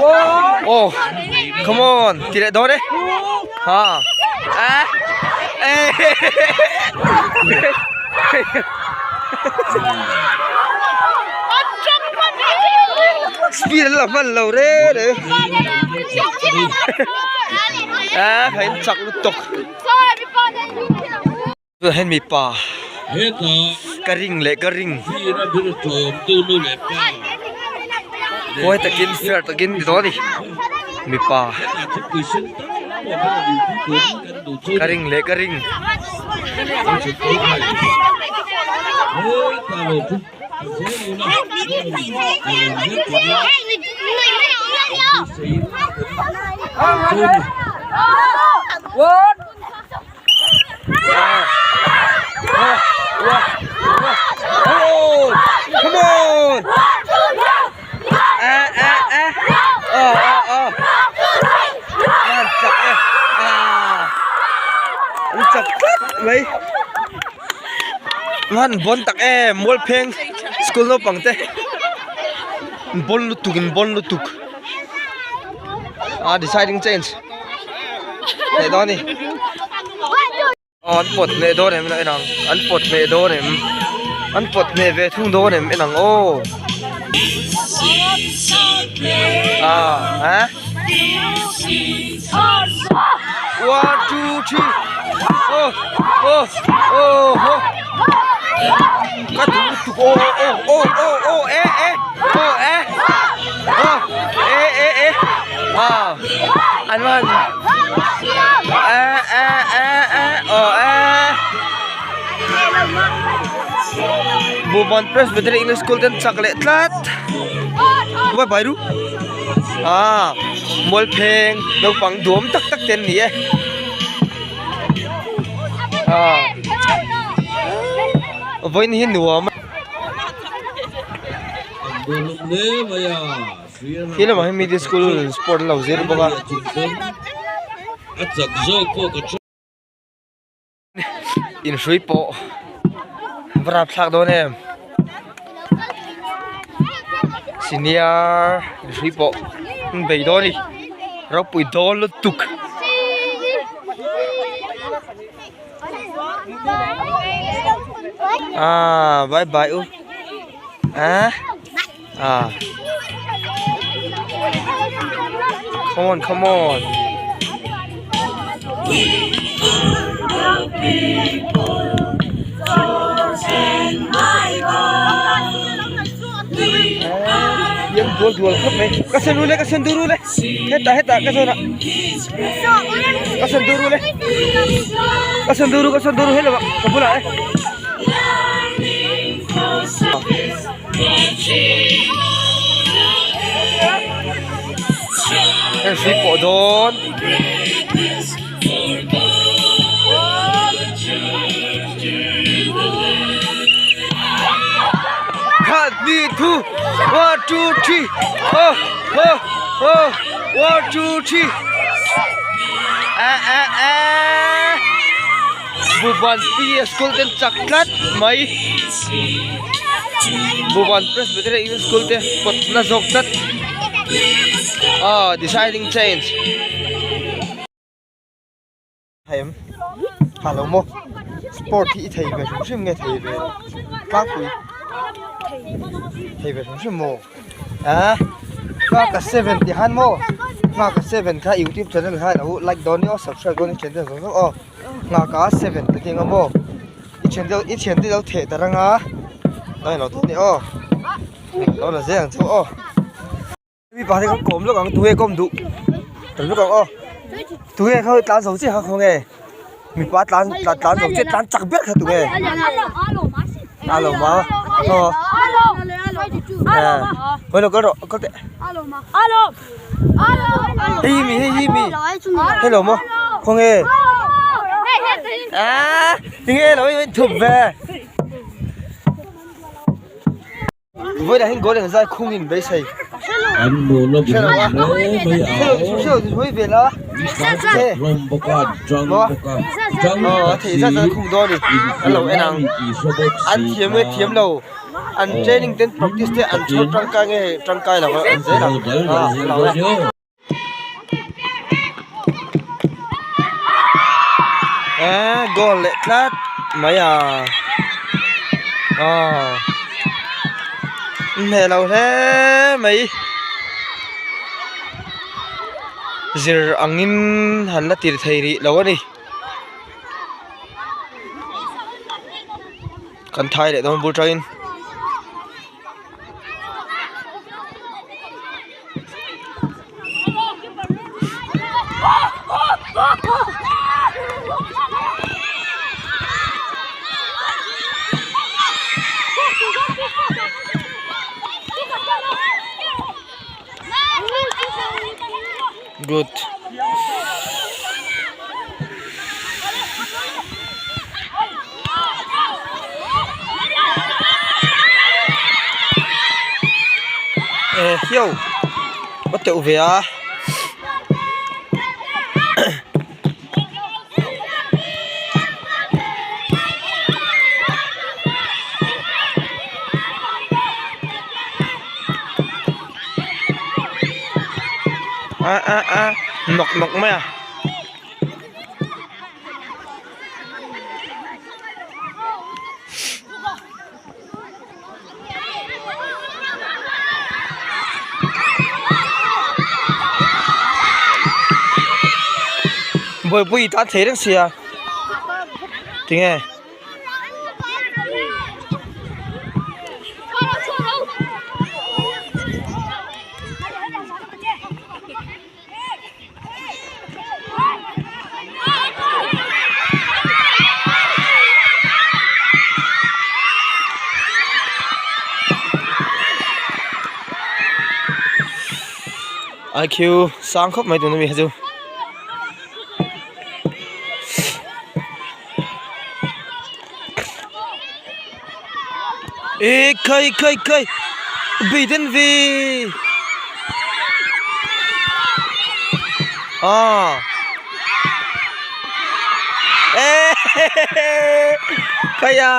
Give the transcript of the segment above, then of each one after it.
Oh come on ti leh dawn e ha a e Speed an la hman lo re re a khain chak lutuk. Tunah hian mipa ka ring leh ka ring huai takin fair takin ni dawn a ni mipa ka ring leh ka ring. Come on! À à à. Ờ ờ ờ. An chak e. À. An chak tlat mai. An bawn tak em Mualpheng school naupang te. An bawn lutuk an bawn lutuk. Ah deciding change. Leh dawn a ni. Aw an pawt hneh dawn em en ang an pawt hneh dawn em an pawt hneh ve thung dawn em en ang aw ah ah one two three oh oh oh oh ka duh lutuk aw aw aw aw aw eh eh aw eh aw eh eh eh ah an man Bhuban Presbyterian English School te an chak leh tlat bye bye ru ah Mualpheng naupang duam tak tak te an ni e ah vawiin hi nuam a. Khi lamah hian middle school sport an lo zir bawk a. Inhrui pawh va rapthlak dawn em senior inhrui pawh an bei dawn a ni ropui dawn lutuk. Ah bye bye u ah. Ah. Come on, come on. Yem dual dual khawp mai. Ka sen ru le, ka sen duru le. Heta heta ka sen a. Ka sen duru le. Ka sen duru, ka sen duru hello ka bula e. Heng hrui pawh dawn khat ni thu one two three oh oh oh one two three a a a Bhuban P school te an chak tlat mai Bhuban Presbyterian English School te kawt na zawk tlat ah deciding change hem ha lo maw sport hi i thei ve hrim hrim nge thei ve tlangpui thei ve hrim hrim maw ah nghaka seven tih han maw nghaka seven kha youtube channel kha ilo like dawn nia aw subscribe dawn nia channel zawng zawng aw. Nghaka seven te tih ang maw i thian te i thian te lo theh ta rang a dai lo dawn ni aw lo la zel ang chu aw mi pa te kha kawm lawk ang tunge kawm duh tam lawk ang aw tunge kha tlan zo chiah kha khawnge mipa tlan tlan zo chiah tlan chak ber kha tunge a lo ma aw khawi lo kal rawh kal teh Hei hi mi hei hi mi hello maw khawnge ah tinge lo in thup ve vawilah hian goal engzai khung in beisei an hmuh lawk hrelo a hle mai a hrelo hrelo hawi vel a hlawm bawk a jang bawk a jang aw a tak theih zat si zat khung dawn a ni an lo en ang tih hre bawk an si thiam nge kha thiam lo. An training ten practice te an chhawr tangkai nge tangkai lo an zel ang a. Eee goal leh tlat mai a aw hneh lo hle mai zir angin han la tir thei rih lo a ni kan thai leh dawn bul tangin. Good. Eh hiau có tệu về à a a a nawk nawk mai a. Buaipui tan thei reng sia tinge. IQ sang khawp mai tuna mi hi chu. Ê khơi khơi khơi bị đến vì à ê khơi à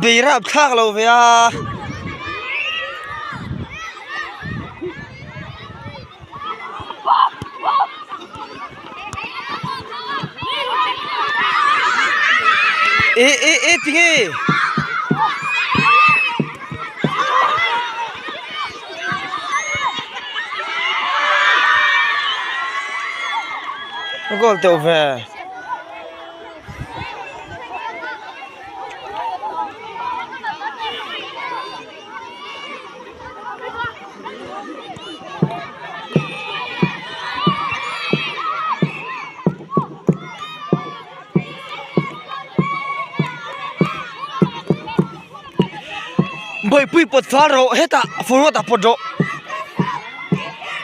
bị rap thak lo ve a. Ê ê ê tinge goal teuh ve. Bawihpui pawt thla rawh hetah forward ah pawt rawh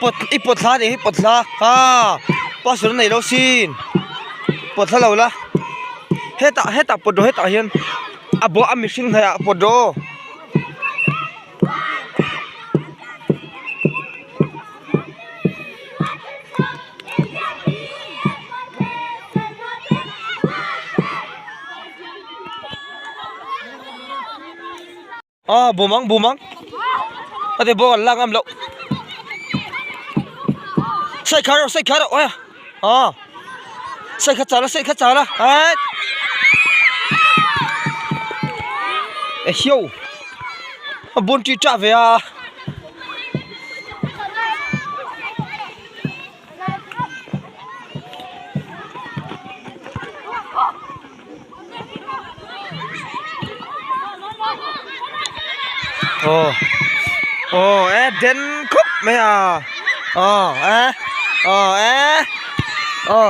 pawt i pawt thla anih hi pawt thla haa pastor a nei lo sin pawt thla lo la hetah hetah pawt rawh hetah hian a bawh a mihring hnaih ah pawt rawh aw. Ah bum ang bum ang a ti bawk an lak ngam loh sai kha rawh sai kha rawh aia ah sai kha chal a sai kha chal a ait e hiau a bun ṭi ṭah ve a. Aw aw e den khup mai a aw e aw e aw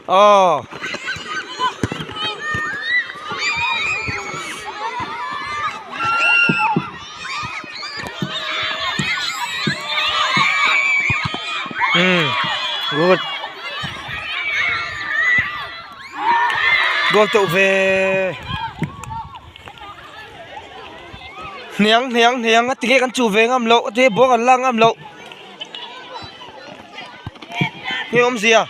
aw. Hmm good goal teuh ve. Hniang hniang hniang a tinge kan chu ve ngam loh a ti ball kan lak ngam loh nge awmzia.